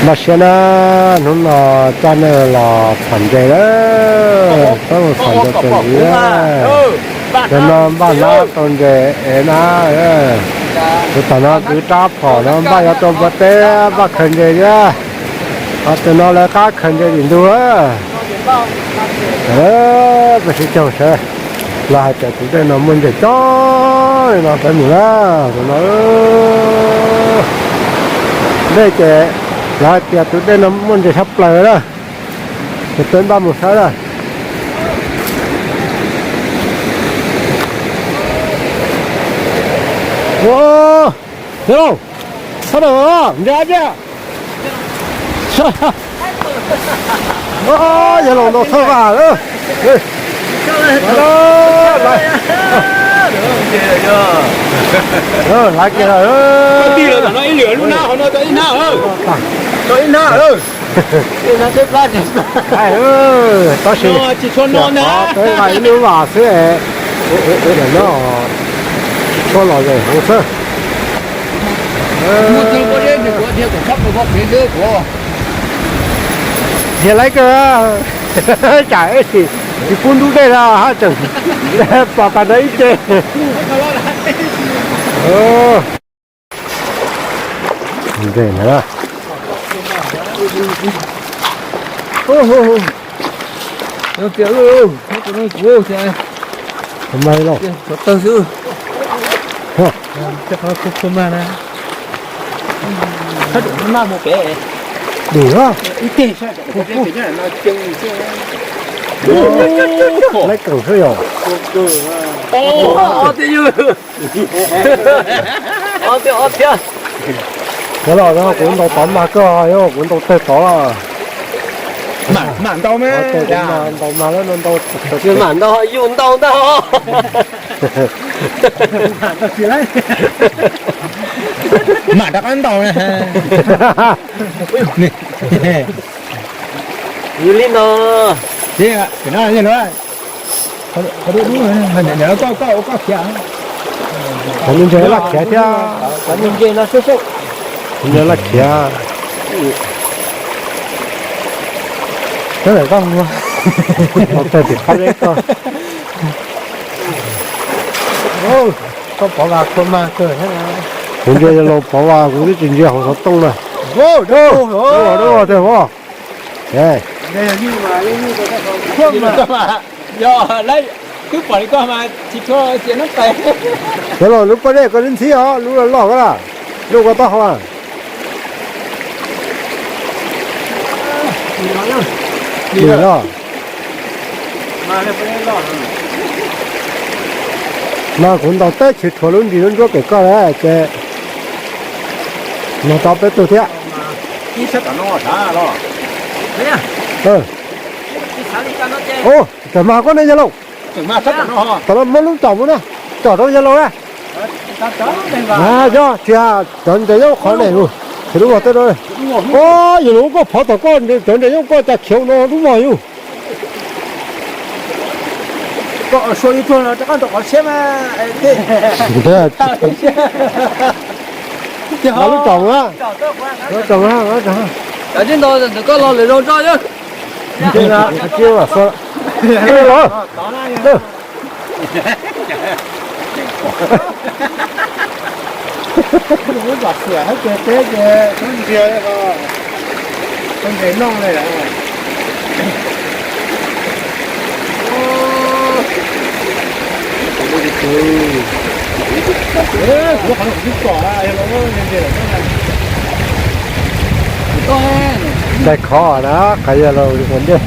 Npaj siab na, hnub no coj nej los txhom ntses lawm, peb mus txhom ntses txuas ntxiv. Tus no npaj hnab tau ntses ev na. Tus tom no kwv rab phom no npaj yuav rau npua teb npaj khaws ntses thiab. Ho tus no lawv qab khaws ntses tim ntug. Peb sib caug saib, lawv hais tias tus dej no muaj ntses coob li no peb mus na. Tus no dej ces lawv hais tias tus dej no muaj ntses tshaj plaws na. Ces peb npaj mus saib na. Yog lauj, sab dawm ntses tiag. Yog laus ntau txhob vam lawm. Laiv kiag lawm. Tab sis peb nqa ib lub vas xwb es, no tsis lom zem heev xwb. Dhia laiv kawg, tsam tsis pub ntub dej los haj tseem pom tas ntawd ib ce. Ntses na. Tawg xwb. Dim os. Laiv kawg xwb yog. Cov los no kuv ntaus tov mag kawg, yog kuv ntaus tawg tov. Mam ntaus mas, ntaus mag lawm no ntaus. Mam ntaus yus ntaus ntag. Mam rov qab ntaus. Yus li no. Qhov ntses laj khiav thiab. Qhov ntses laj khiav. Koj tim qab deb koj. Koj pov vas kua mag kawg thiab. Kuv ntsia yog laus pov vas kuv twb tsis ntsia hauv xov tooj na. Dab tag vos. Yog lawv twb pom li koj mas tsis tshua cia nab tais. Cov laus lub pob dej koj lub ntxhib os, lub loj loj koj laj, lub koj taub hau. Dim loj. Mas kuv ntaus teb chaws rhuav lub ntsis lub ntsuab pem koj lawm ces nug tau peb tug thiab. Tawm mag koj ne yawg laus. Tom no muab lub tsom mus na, tsom rau yawg laus na. Yog tsis cov ntses nyob qhov ne, lub vag tej. Yawg laus koj phov tom koj cov ntses nyob koj cas khiav no lub vag yus. Lub tsom, lub tsom. Koj los lwm zaus tso. Los. Xiam hab ces teb ces tub ntsia, tub ntsia noj li. Daig khov na, qhov yog laus ua ntej.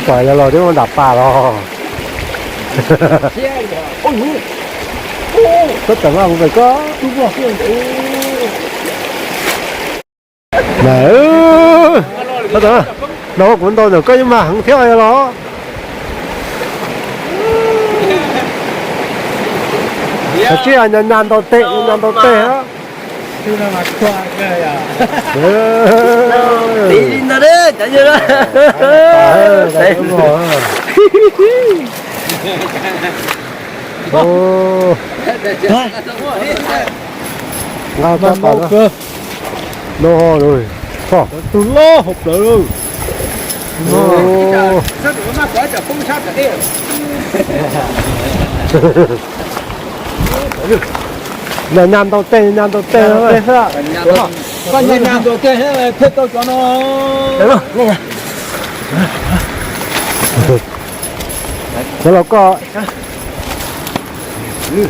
Pom yog laus twb ua nram pas los. Koj tawm mas kuv pem koj. No kuv ntaus ntawm koj yeej mag heev thiab yog los. Tsis nyas nyas ntaus tes, nyas ntaus tes. Tiv li ntawd cov yawg. Nqa cov tas no. No, tus loj hauv plawv lawm. Nyas nyas ntaus tes, nyas ntaus tes. Koj nyas nyas ntaus tes thiaj tau cov no. Cov laus koj,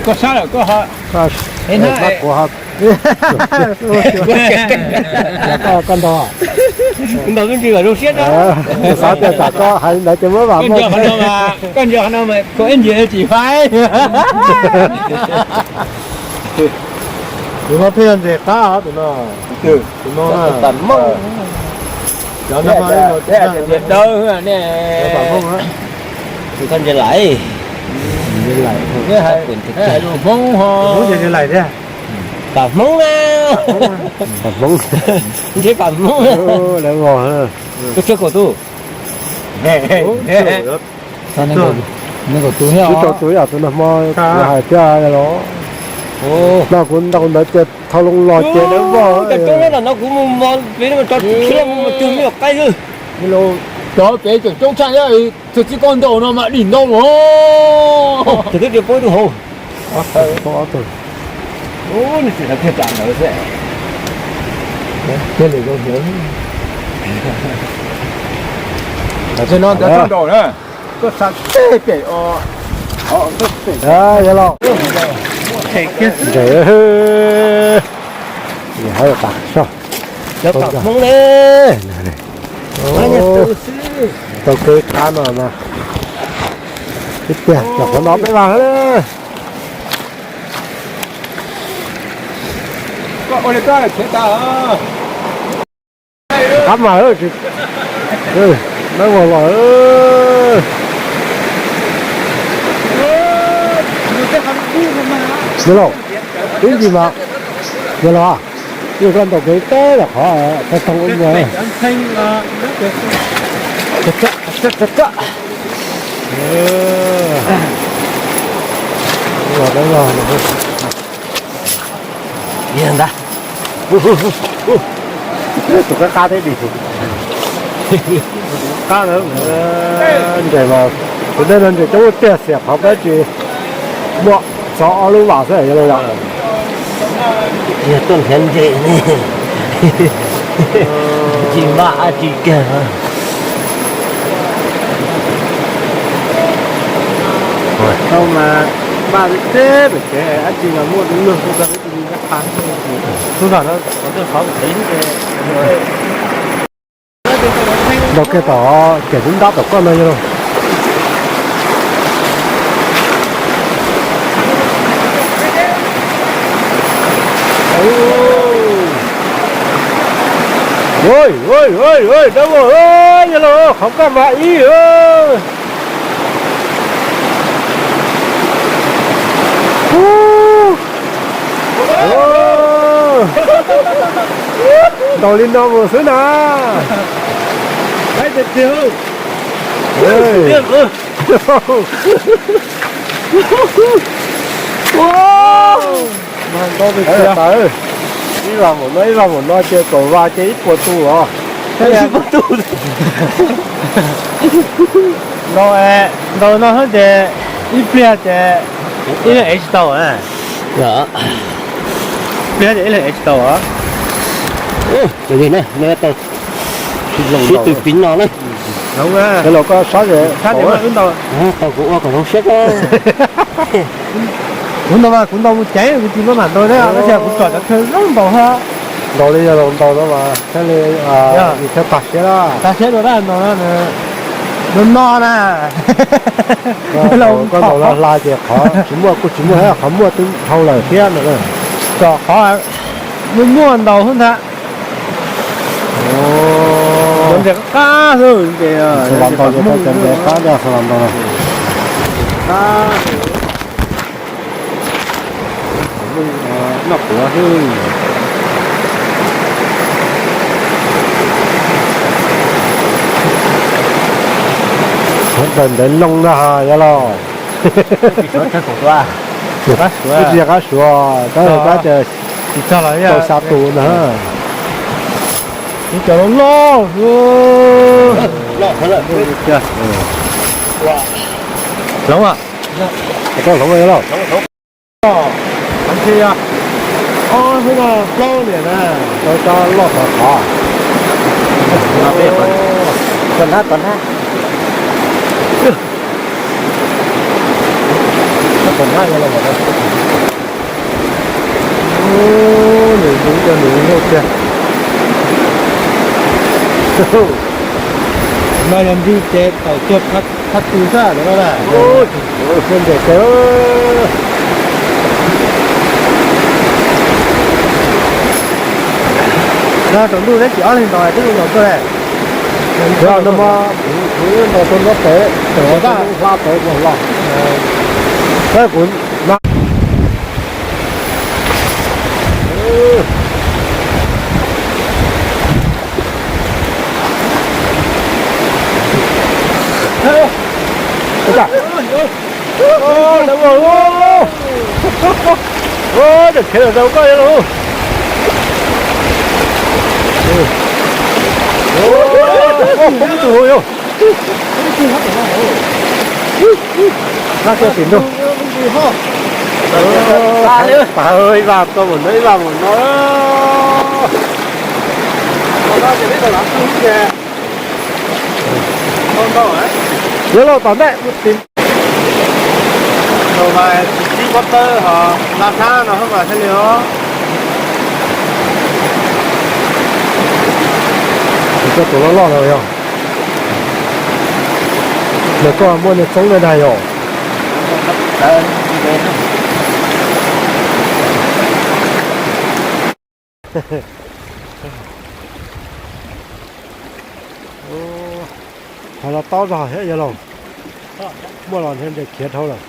koj sab lawm koj ho. Koj, koj ntaus. Ntaus me ntsis kom zoo siab na. Xav tias tsam koj hais li ntawd ces muab vam muaj. Koj nco qhov no mas kaum ib ntsis tsis faib. Tus no thiaj ntses qab tus no. Tus no tas Hmoob. Cov no tias dawb ne. Tus txoj ntses lais. Hmoob ho. Hmoob ces ntses lais thiab. Pam Hmoob na. Pam Hmoob. Ntsib pam Hmoob na. Lawv vog. Koj tshuab kaum tus. Tsib rau tus yam tus nag hmo kuv hais thiab los. No kuv ntaus ntawd ces thau loo los ces lawv vog. Cov coob na, no kuv mus mos pem no tso tsis loj mus mas cug me nyuam qaib xwb. Cov pem tseem coob tshaj thiab, txog txij koj ntaus no mas dim ntau los. Ces twb tias poob ib tug hauv. Ob tug. Ub, nws tsis xav kiag tsam ntawd xwb. Cia lwm zaus xwb. Tam sim no ntiav tsob nraum na, koj xa teg pem os. Yog los. Ntses, haib tas soj. Cov pam Hmoob ne. Tau kev qab no na. Ib tiag, cov qhov no peb vas na. Qab mas, nab ua los. Yog los, ib ntsis mas, yog los, yog koj ntaus kev teb los qhov tau tau ua. Los, los, los. Ntag. Tus qab qab thiab dis. Qab ntses mas, tus dej no ntses coob tiag, xiam qhov peb tsis muaj, txog ob lub vas xwb yog los yog. Yog tuaj nrhiav ntses ne, tsis npaj dab tsi kiag. Tau mas npaj teb pem kev dab tsi los muaj tus luag tuaj txog ib tug li nab qha. Tus no qhov twg qhov kev. Ntaus kiag tom cem lub ntab tom koj no yog lauj. Dab vog, yog lauj, qhov koj mas ib. Ntaus li no mus xwb na. Ib vas mus no, ib vas mus no ces kaum vas ces ib puas tus os. Ib puas tus. Ntaus, ntaus no xwb ces ib pliag ces ib leeg ev tsis tau. Pliag ces ib leeg ev tsis tau. Sib tw piv no na. Los koj sab, tau kuv ua kom zoo siab. Kuv ntaus mas kuv ntaus mus ceev, kuv tsis muaj mam ntaus thiab, tab sis kuv tsom cov chaw zoo ntaus thiab. Ntaus li yog los ntaus no mas thiaj li, thiaj tag siab, tag siab dua dab ntaus no, no no na. Koj ntaus no hla ces qhov tsis muaj kuj tsis muaj thiab, qhov muaj twb dhau lawm thiab no. Tsom qhov muaj muaj ntaus xwb ntag. Cov ntses qab qab xwb, ntses, cov ntses qab ntag, xav los ntaus. Noj quav xwb. Ntawm ntev loo na yog los. Ib tsis qab suav, tab tab ces tau xya tus na. Ib cov loj loj. Hloov, hloov los? Nthi, ob hnub no plaub niam na, tau loj tod tod. Tom nab, tom nab. Tom nab yog los. Nws zoo cov nws zoo tiag. No yog nrig ces tawm cuag thab tw xwb no na. Ntses ces no tsaus ntuj neb tsis ob leeg ntaus twb zoo ntaus tuaj le. Yog no mas kuv ntaus tau nruab pem, tawm hla pem mus los. Kuv Tseem khiav los rau koj los. Tus yog Nab kiag tim ntuj. Pab ib vam koj mus no, ib vam mus no. Yuav los tom ntej tim. Tsis txib pob tawb ho nta hnab no mas thiaj li os. Koj tus loj loj no yog nws, koj muaj niag txoob na dag yog. Hais los taub zog thiab yog los, muaj los ntshe ntes khiav dhau lawm.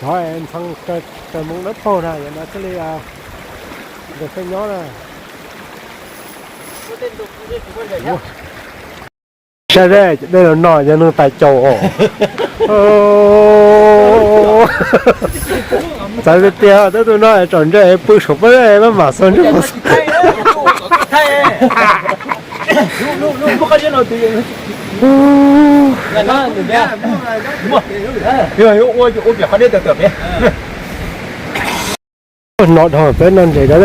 Thov ntxhee kaw moo dawb paug na, yog no thiaj li ntes kheej nyob na. Saib seb, dej los no yog neeg tais caus os. Txawv tiag tiag, tab tus no tsom ntse pw saum pob zeb maj mam xo ntsuag. No dhau peb no ntses dawb.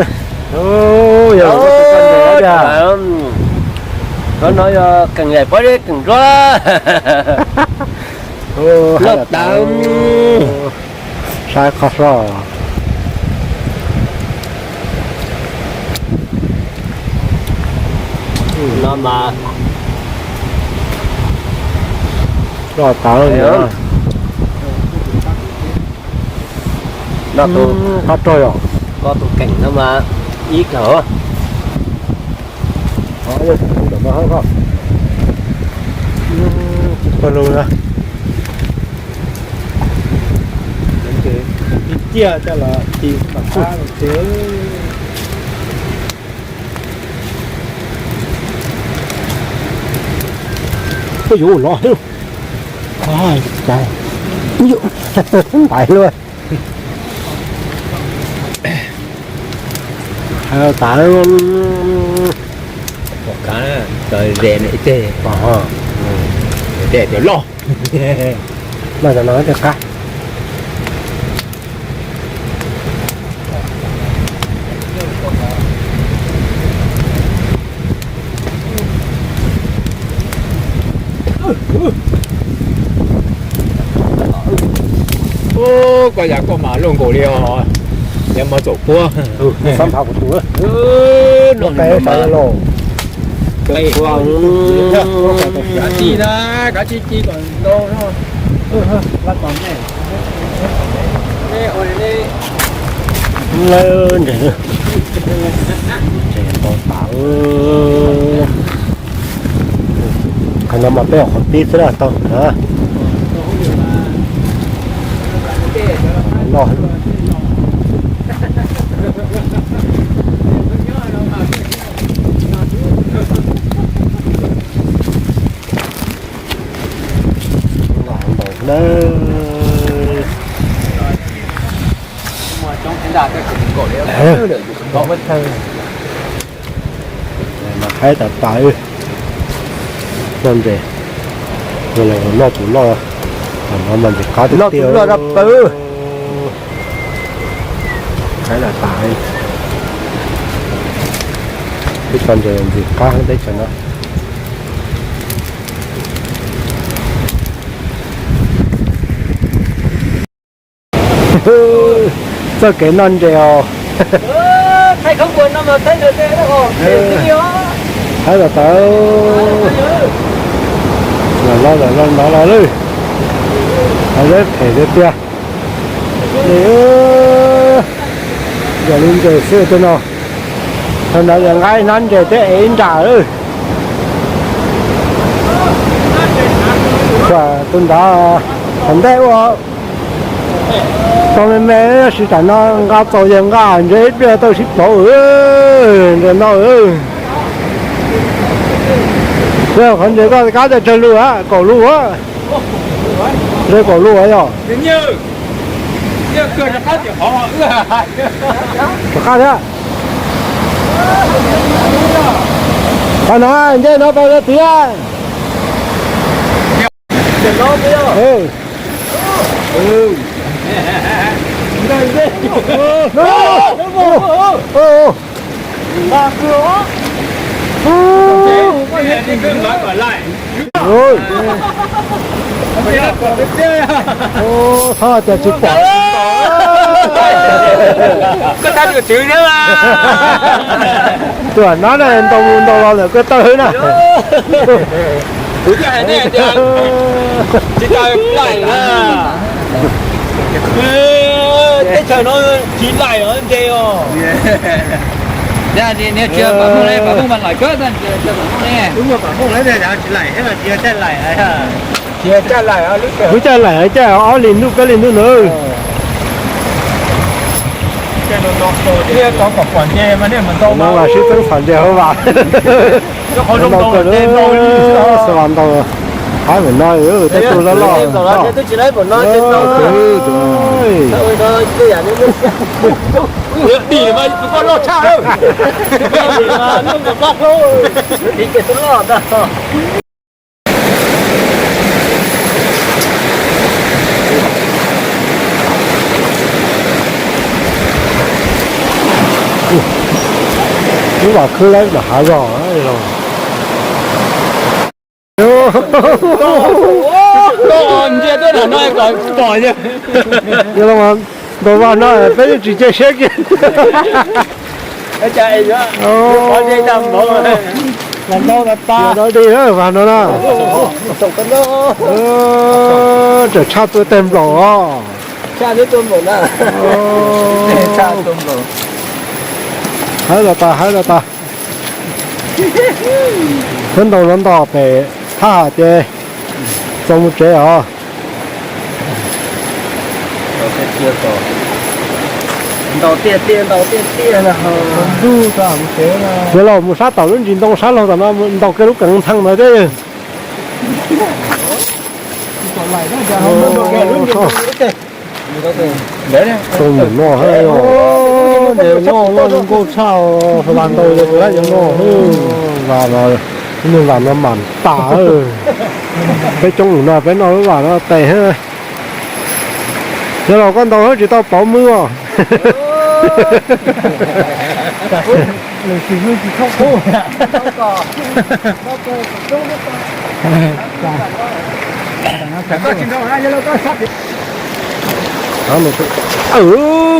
Yog no yog keem yaim pob zeb keem ntsuab. Loj tas. Saib qhov hlob. No mas loj tas. No tus qab rog yog koj tus keem no mas ib kawg. Pawg lug na. Ciaj coj los ti mam qab ces. Koj yuav ua lov thiab. Ntais luaj. Hais tas, pom qab, cov ze no ib teg, tej cov loj. Loj cov no tej qab. Koj yam koj mas luaj nkaus li os, yog mas txaum puab. Kav tsij na, kav tsij ci kom ntau. Lawv ntseg, ntseg tau tas. Qhov no mas peb ua qhov pib xwb na tau na. Loj. Haib tas tas, noj ntses, noj tus loj, no mas ntses qab tiag tiag. Haib tas tas, teb chaws ntses ntses qab teb chaws no. Txoj kev noj ntses os. Haib tas tas, los los los los lawm, haib phem tiag tiag. Yog li ntses xwb tej no, thaum ntawd yog nqa ib hnab ntses thiab ev ib nram lawm. Tus nrad thaum ntej ua tau me me, tab sis tam no nqa txaus yawg nqa ntses ib pliag tau sib pauv ntses no. Qhov ntses koj kab tias tsawg lus a? Kaum lus a? Ntses kaum lus a yog? Rov qab thiab. Qhov no nce no tau tiag. Txhob tias tsis pom. Koj tab tus tswv thiab mas. Tuam no na, ntau mus ntau los lawm koj tawg na. Kuv thiaj hais nej tias tsis tau laim na. Teb chaws no tsis laim os ntses os. Niag tsis pom Hmoob ne, pom Hmoob mas laim kawg, tsis pom Hmoob ne. Wb caj laim, caj ob li ntuj peb li ntuj na. No mas sib txeeb txhom ntses hauv vas. Ntau kawg, xav vas ntau. Haib pem no, tej tug loj loj. Lub vas khwb lawm nram hav zog los. Ntsia tuaj nram no kom pom. Yog los ntaus vas no peb yeej tsis cia siab kiag. Ntau dig vas no na. Tseem tshaj tuaj teg nplaum os. Haib los tas, haib los tas. Khaub ntaus no nto pem thab ham ces txaus mus tsev os. Yog los mus sab tom lub ntsis ntoo sab laug tom no ntaus kiag lub keev ntxhee ntawd thiab. Tau mus no, noj noj nkauj tshaj, vas ntaus yog tus lab yog no, vas no, nws vas no mam tas. Peb coob mus no peb noj lub vas no tes. Yog los koj ntaus tsis tau pauv mwb os.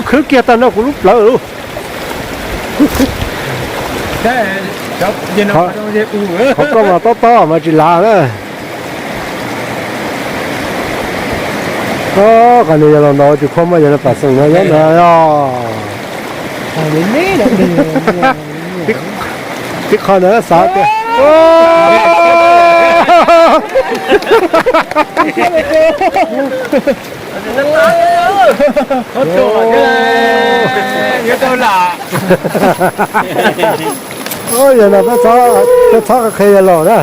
Khwb kiag tag nrho kuv lub plawv lawm. Qhov koj mas tob tob mas tsis lav na. Qhov no yog los ntaus tsis khuam mas yog pam xoom no nyob ntawd os. Tib qho ntawd xav tias yog no peb txhob qhia yawg laus na.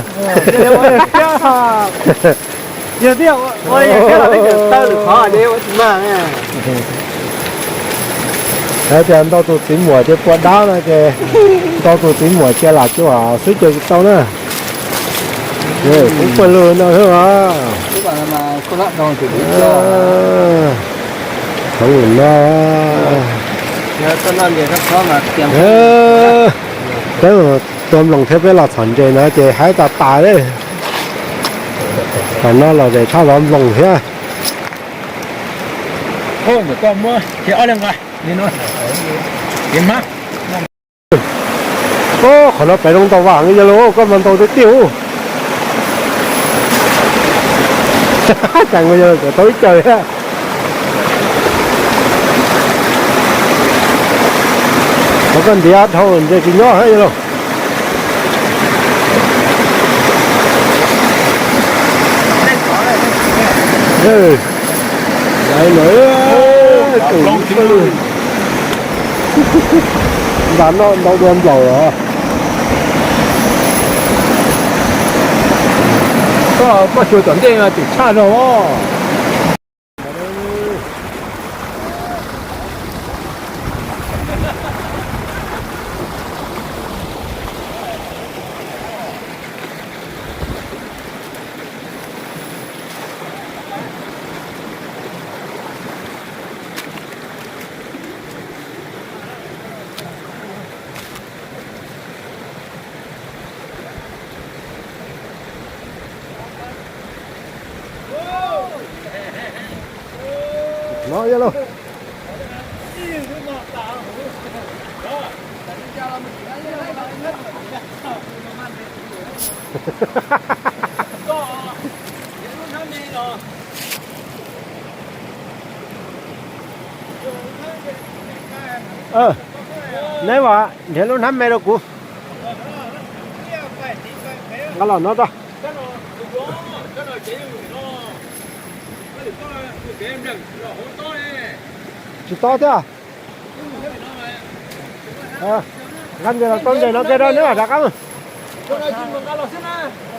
Yog thiab ua yog thiab los peb tseem taw lwm qhov ces ua tsis mag. Hais tias ntau tus txiv muam ces puas dab no ces ntau tus txiv muam cia lam cuam xwb ces tsis tau na. Kuv pawg lug no xwb os. Thaum no peb tua nploos thiab peb los txhom ntses no ces haib tas tas li. Tam no los zem tshaj zov nploos thiab. Qhov no pem zoo ntau vas heev yawg laus, koj mas ntau tiag tiag. Cas yawg laus tau ib caws thiab. Qhov koj ntiav dhau ntses tsis nyob thiab yawg laus. Ntas noj ntau dua nplaum os. Koj, koj xyuas tom ntej mas tseem tshaj zog. No yawg laus. Neb mas nrhiav lub hnab me rau kuv. Nqa los no tso. Tsis tob thiab. Nqa ntses los tau ntses no kiag rau neb mam rov qab.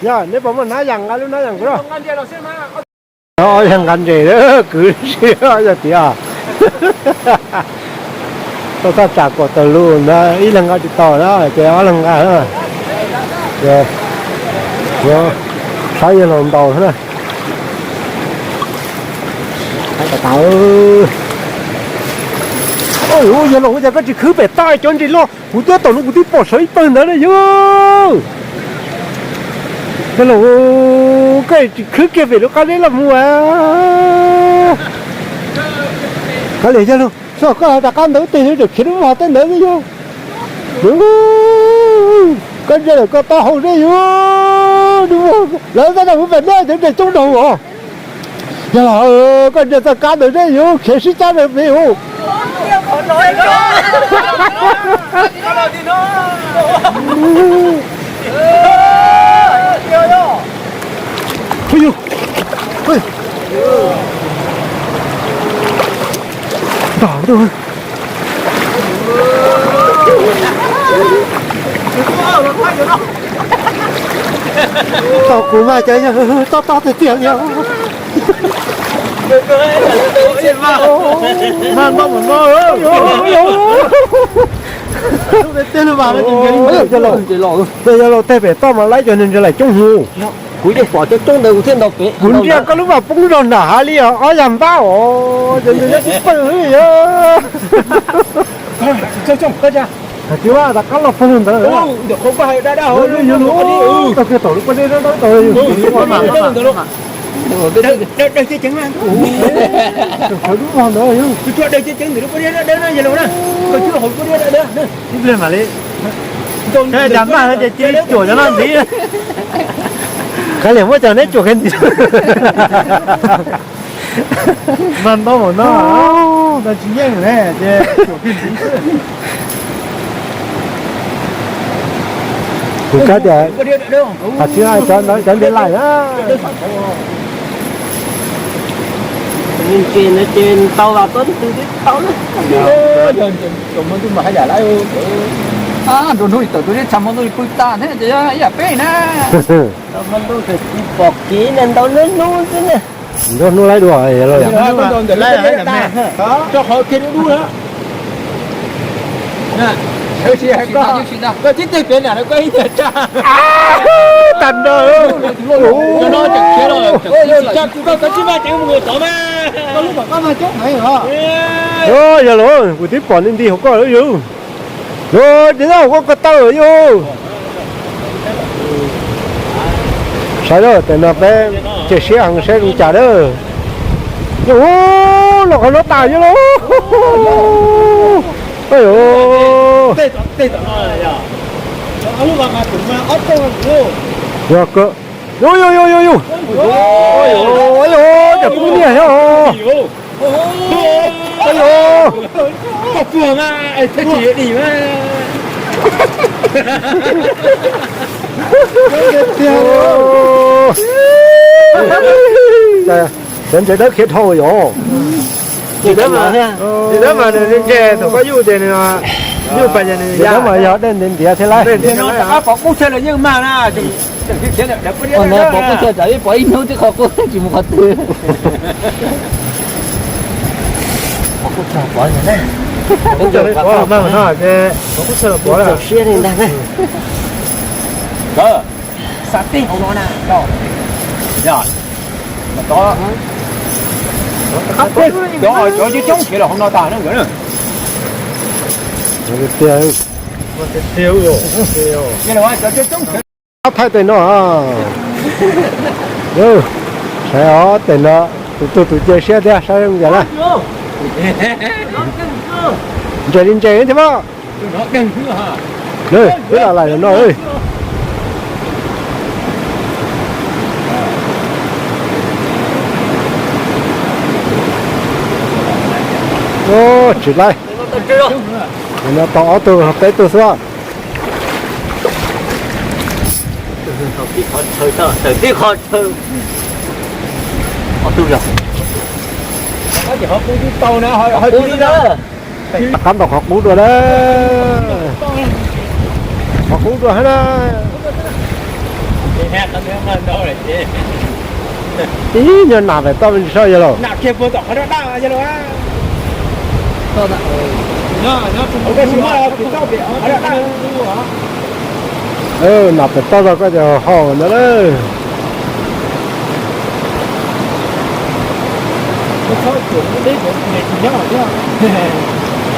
Yog neb puas muaj hnab yas nqa lub hnab yas kuv. Ob leeg nqa ntses kwv si yog tias tau thaj tsam kom tawg lus ntawd ib leeg nqa tsis tau na ces ob leeg nqa. Saib yawg laus ntaus na. Yawg laus, ua cas koj tsis khwb pem toj cov ntses loj? Kuv twb tom no kuv twb pom sawv ib pawg ntawd na yawg. Yawg laus, koj tsis khwb kiag pem lub qab zeb los mus a. Kav liam yawg laus, koj rov qab ntawd tes tseem khiav dub vog tej ntawd xwb yawg. Koj ntsia lawm koj taub hau zeb yawg. Lawv tab tom mus pem neb cov ntses coob dhau os. Yog los koj ntsia txoj kab ntawd zeb yawg, khiav sib cab ntawd pem os. Tau kuv mas cov yawg tob tob tiag tiag li. Mas no mas no. Yawg laus, tej pem toj mas laib cov niag ntses laim coob hwv. Kuv yeej pom coob coob ntawd kuv thiaj ntaus pem. Kuv ntsia koj lub mas poob nrog nram hav li os, ob yam npab os, cov ntses nyob tib pawg li. Hais tias rov qab los pawg ntawd. Yawg laus, koj kiag tom lub pob zeb dawb dawb tau. Sawv dub vog ntawd yawg. Ib pliag mam li. Cas maj no ces cia li cuam cov no ntxiv. Kav liam muab cov neb cuam kiag ntxiv. Mas ntau mas no, no tsis yeej ne ces cuam kiag ntxiv xwb. Kuv kab tias, hais tias cov ntawd cov ntses laim na. Ntses no ces tau los tuab ntws twb tau na. Nrog hnub li tawm tus txha hmo ntuj li pw tag thiab ces yog ib yam peb na. Hmo ntuj txawm tsis pom kev na, ntau hnub hnub xwb na. Nrog hnub laib dua los yog. Tso qhov kiag dub dub na. Koj tib teg piav nam koj ib teg tsa. Tag nrho. Koj tsis mag ceev mus tod mas. Yog los kuv twb pom nti nti hauv koj lawm yus. Yus ces nyob hauv koj ko taw yus. Saib lawm tes no peb cia siab heev saib zoo cas lawm. Yus los qhov no tas yus los. Yog kawg. Yus yus yus yus yus. Yus cas kub niaj thiab os. Yus. Cov ntses dawb khiav dhau yom. Ntses dawb mas nws ntse thaum koj yuj ces nws yuj pas ces nws ya mas yog dej ntiav ntiav thiab lauj. Pov kub chaw los yeej mag na. Pov kub chaw tsam ib pov ib hnub twb qhov qub tsis mus qhov twg. Pov kub chaw pov no ces pov kub chaw los pov lawm. Siab li ntag. Xav tij hauv no na. Cov coob coob khiav los hauv no tas na nkawd na. Tiag, tiag, tiag. Thaij tes no. Saib os, tes no tus tug tus cia siab thiab saib zoo cas na. Ntses li ntses thiab mas. Twb lam lais no. Tsis laib. No tau ob tug peb tug xwb. Tawm tib qho chaw. Rov qab ntaus qhov qub dua na. Qhov qub dua hab na. Ib nyuag nam pem toj me ntsis soj yog los. Nam pem toj tau koj cov hau ntawd lawm.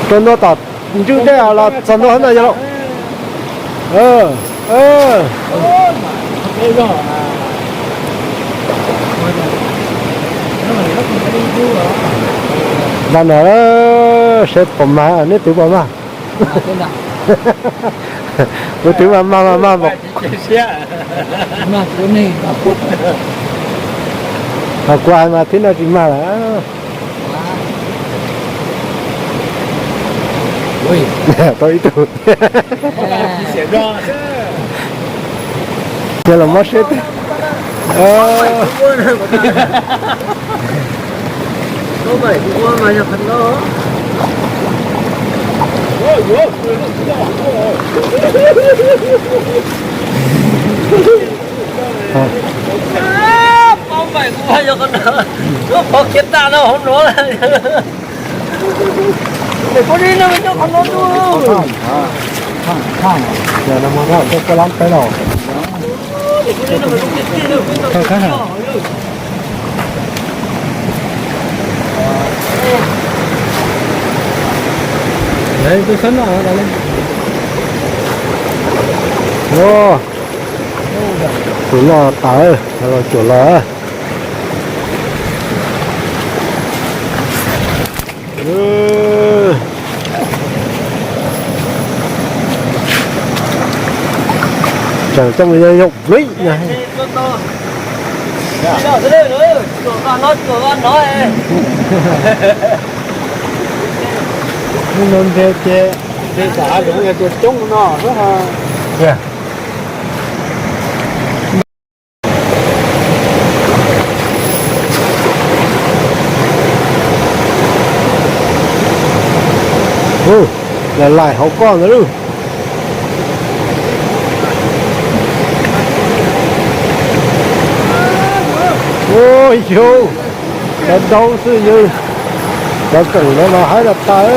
Rau ntua tom ntswg dej los txog ntua hab ntag yog los. Nta no seb puas mag, neb twv puas mag. Kuv twv mas mag mas mag. Ho kuv hais mas twb no tsis mag lawm. Tau ib tug. Yog los mob siab tiag. Pov kiag tag no hauv no. Pov no nyob qhov no. Peb los. Tus loj tas, los cuam los. Tseem coj mus yog yog vlib no. Hnub no nte ces nte tom hav zoov yog cua coob no. Lam laim hauv koj ntawd lauj. Ua yus, cov daub xwb yus, cov keem no los haib tas tas.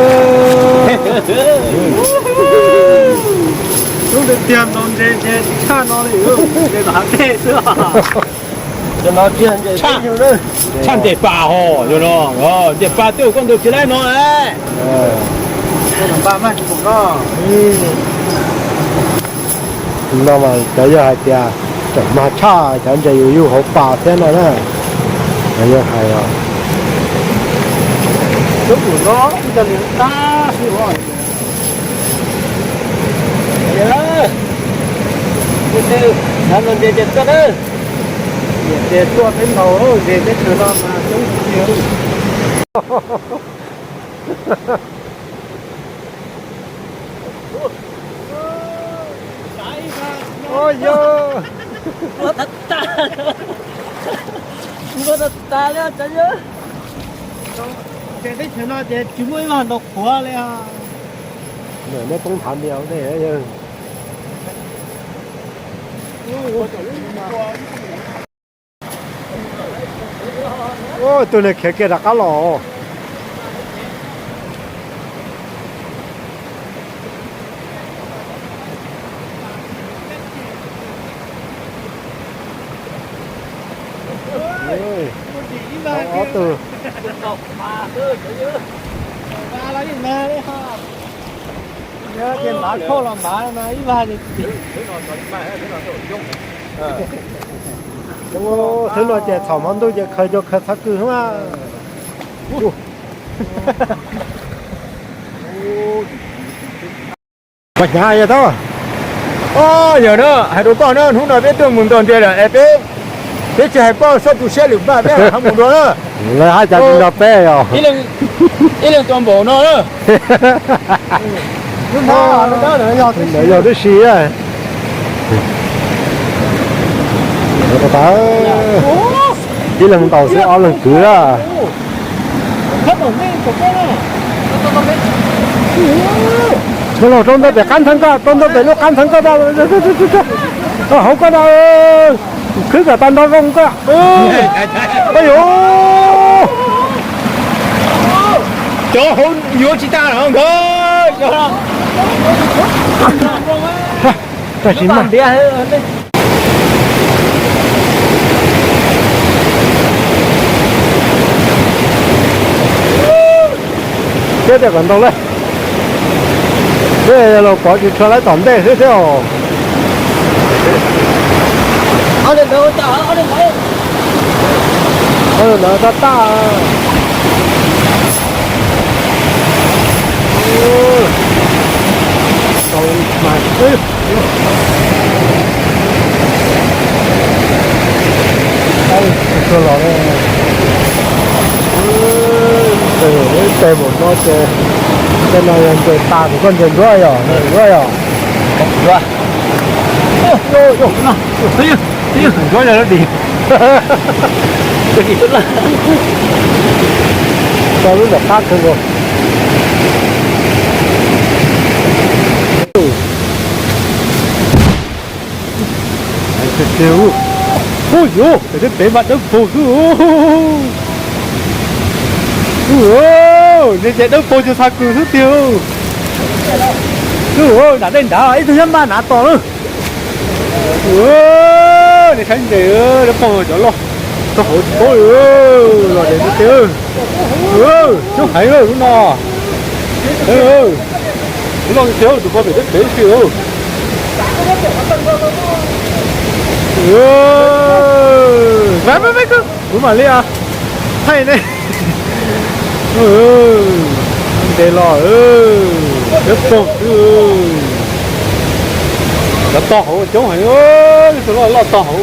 Tiag ntaus ntses ces tsis tshaj no li, ntses tom hav dej xwb. Tshaj ntses pas ho, yog no, ntses pas twb koj ntaus tsis laib no. No mas cov yog hais tias tseem mag tshaj cov ntses yus yug hauv pas thiab no na. Cov yog hais os. Ntses tuaj teb ntaus, ntses teb chaws no mas coob tiag. Yog, ntses teb chaws no ces tsis muaj ib vag ntaus qhuav li os. Neb poob thav ntias ua ntej. Tus niag khiav kiag rov qab los. Ob tug. Ces mav khauj los mav no ib vag. Thwb no ces txhom hmo ntuj ces khaws cov khaws txhab kws xwb. Poj hnyav yog tau. Os, yog na, hais rau koj na, hnub no peb tuaj mus nto ntias lawm es peb, peb tsis hais koj soj tu siab lwm npaj peb ho mus dua na. Lawv haj cas tsis nrog peb os. Ib leeg tua npaum no na. Yog tib si. Ib leeg ntaus xwb ob leeg kwv na. Txhob los rau ntawm pem qab ntxhab koj, rau ntawm pem lub qab ntxhab koj, hauv koj na. Khwb kom tau nrov zoo koj. Cov hauv yuav tsis tag los nkawd. Tag tsis mag. Thiab tias kom ntaus lawm. Peb los pov tsis tshua laib tom ntej xwb thiab os. Ntawd tab taj. Los, tes mus no ces, tej no yog ntses tas kuv koj ntses ntsuab yog ntsuab yog. Ntsuab yog lub dim. Tau lub ntawm qab kawg nkaus. Ub yuv, pem mas dawb paug xwb. Ntses dawb paug cuag txhab kws xwb tiag. Nam dej nrad ib tug nyob npaj nav tos na. Nej saib ntses dawb paug cov loj, txog hauv tsis paub li. Los ntses tiag tiag. Coob heev lub no. Lub no tiag, tus pog pem teb pem si. Kuv mam li thaij ne. Ntes los, dawb paug xwb. Cov tog hauv coob heev, tus loj loj tog hauv.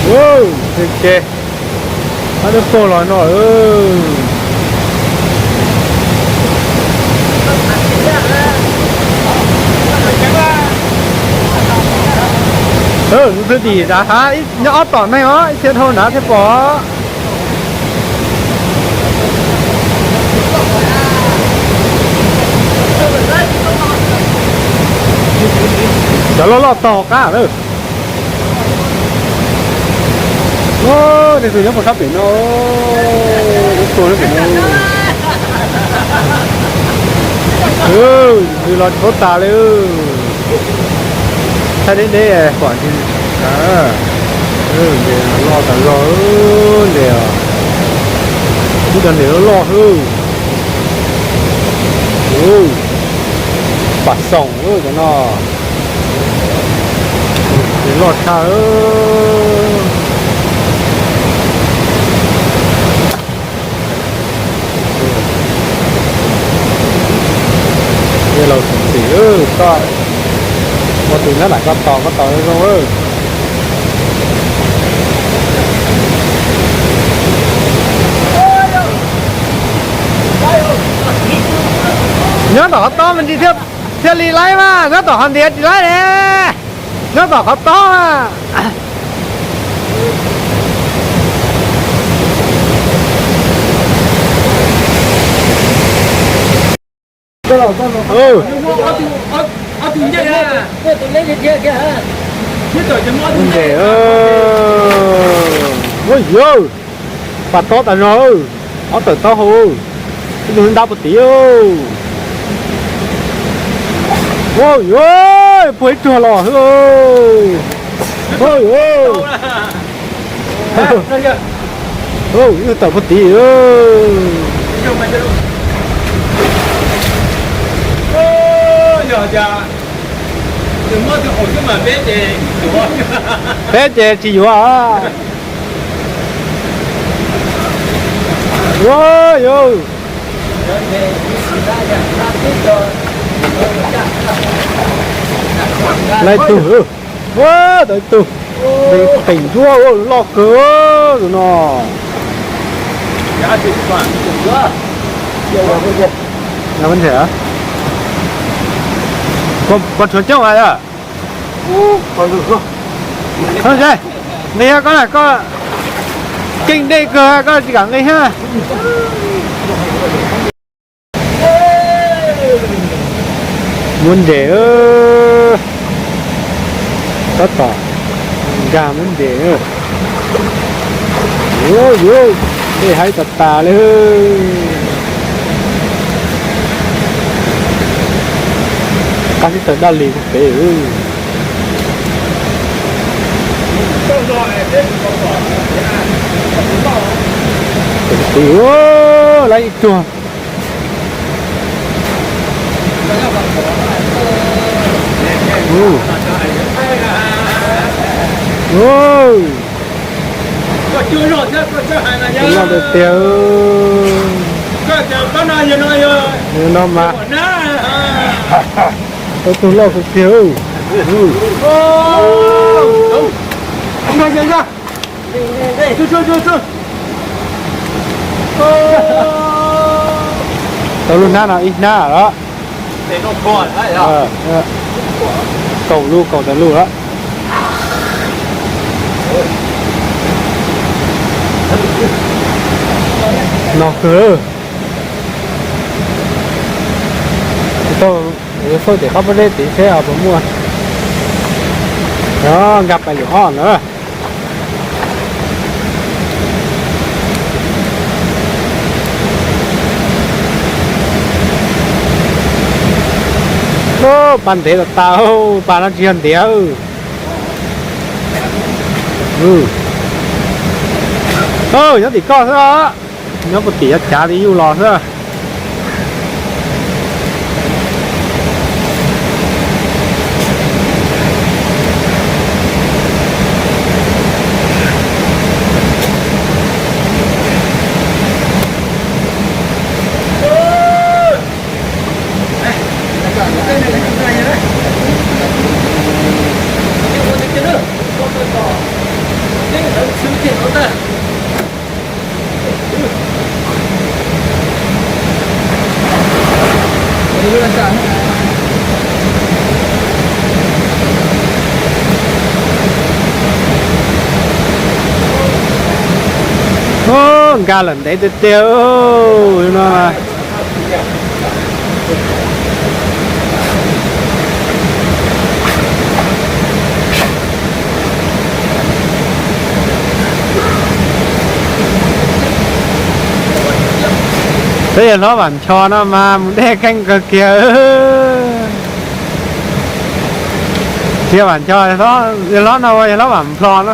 Ntses, ntses, dawb paug los no. Tus thwj tim nrad hav nyob ob tom neeg os, ib txhia dhau nrad thiaj pom. Cov loj loj tog qab lawm. Tej tus nyob puag sab pem no, nyob puag sab pem no. Nws los tsis paub tas li. Thaij deb deb kom nws, nws loj tas zog nws. Ib cov nws loj loj xwb. Pam xoom cov no. Nws loj tshaj. Yog laus xwm xim, koj ua tus nyob nram koj tos, koj tos zoo zoo. Nyob tom qhov tob me ntsis thiaj li laib mas, nyob tom qhov ntiav tsis laib ne. Nyob tom qhov tob mas. Ntses, ua yawg, pas tob tas zog, ob tawm taub hau, ib tug ntab puag tid. Ua yawg, puag ib ruag los xwb. Ua yawg, ib tawm puag tid. Peb ces tsis yuav. Ua yawg, laib tug, ua tau ib tug, peem ntsuab loj kawg tus no. Koj tshuav coob hais yog? Nqis, koj na, koj keej dej kawg, koj tsis kam nqis thiab. Muab ntses, tab tom nkag muab ntses. Ua yawg, dej haib tas tas li. Qab tib taws daj lis puag pem. Laib ib ruag. Loj tiag tiag. No mas. Tau tus loj tiag tiag. Tau lub hnab no ib hnab lawm. Kaum lub, kaum tawm lub lawm. No kawg. Tau, yuav xauj tim qab pob zeb tid seb puas muaj. Nkag pais lwm ob na. Pas ntev tas tas, pas no tsis yog ntiav. Nyob tim koj xwb, nyob puag tim yav cav li yuj los xwb. Nkag lawm ntev tiag tiag no. Peb yawg hlob Vam Ncho no mas mus dej keej kawg kiag. Tsis yog Vam Ncho, yawg hlob no ua yawg hlob Vam Nplho no.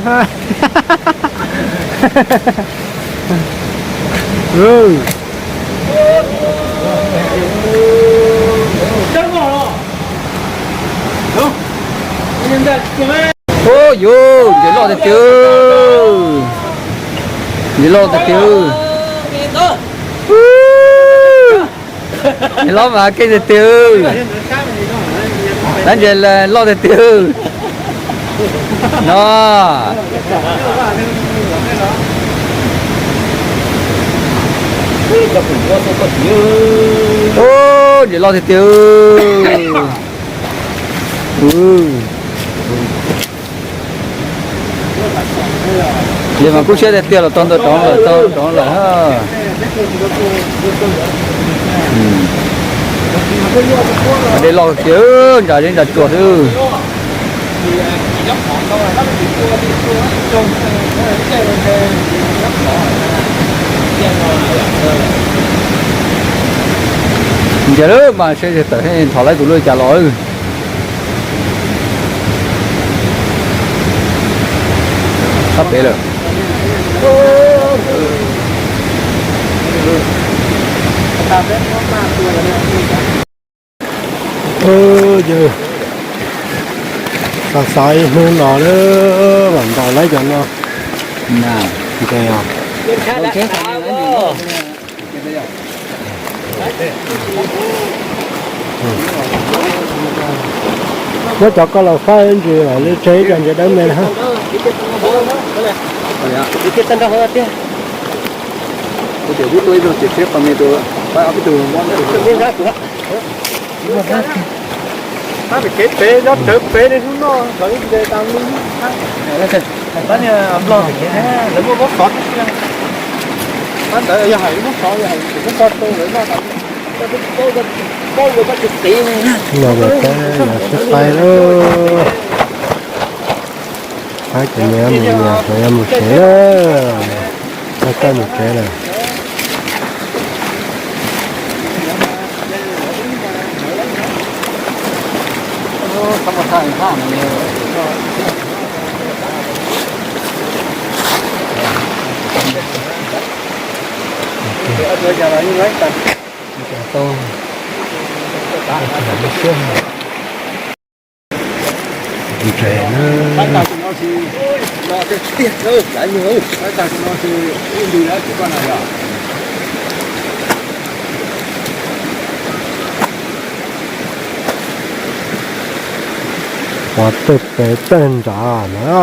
Ub yuv, ntses loj tiag tiag. Ntses loj tiag tiag. Ntses loj mas keej tiag tiag. Dab ntses loj tiag tiag no. Ub, ntses loj tiag tiag. Ces mas kub siab tiag tiag los tau ntawm roob lawm, tau roob lawm. Dej loj kiag, ntsas zeb ntsas tsuag xwb. Ntiag lawm mas seb tawm thov laib tus lub li cas los. Sab pem lawm. Yawg, xav xav ib hnub no lawm mam ntaus laib cov no. Ntes os. Muab cov koj los faib ntsis li tseg ib co ntses dawb me na. Pab kev pem nyob tsawv pem ne hnub no hlawv ntses tas li. Pab niag nplog lawv muaj muab xov tib si. Pab ntawd yog hais muab xov yog hais muab xov rau lawv noj tas li. Paub ua pab tsis qiv ne. No yog peb yog sib faib lawm. Faib cov me mus nyas, cov yuav mus tsev lawm. Faib faib mus tsev lawm. Ntses na. Pov tej pem tej nrad na.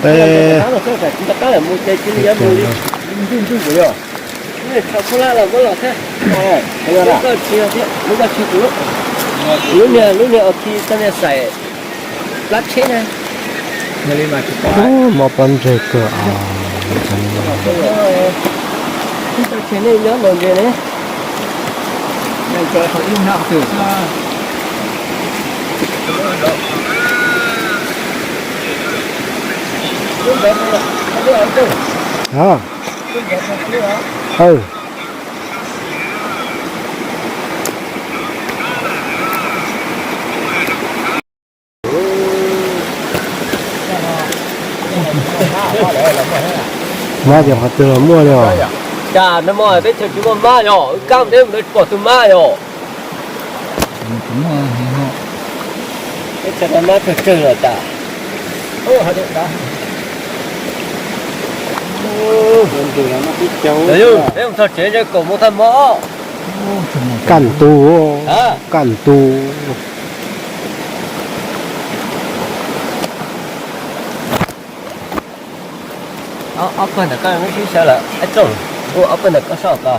Peb lub niag, lub niag ua khi tau niag xaim plab tsheb na. Mob pob ntseg kawg os. Tau tsheb nej nyob ntawm ntses ne. Mab ces qhov twg los muaj li os. Cas no mas teb chaws tsis muaj mab yog wb kab teb mus pom tus mab yog. Teb chaws no mab tsawg tsawg los cas. Peb mus txog tsev ntshe kaum moos tag hmo. Kaj ntug, kaj ntug. Ob pawg ntawm koj sib sawv lawm, ib tsoom, ua ob pawg ntawm koj soj ko.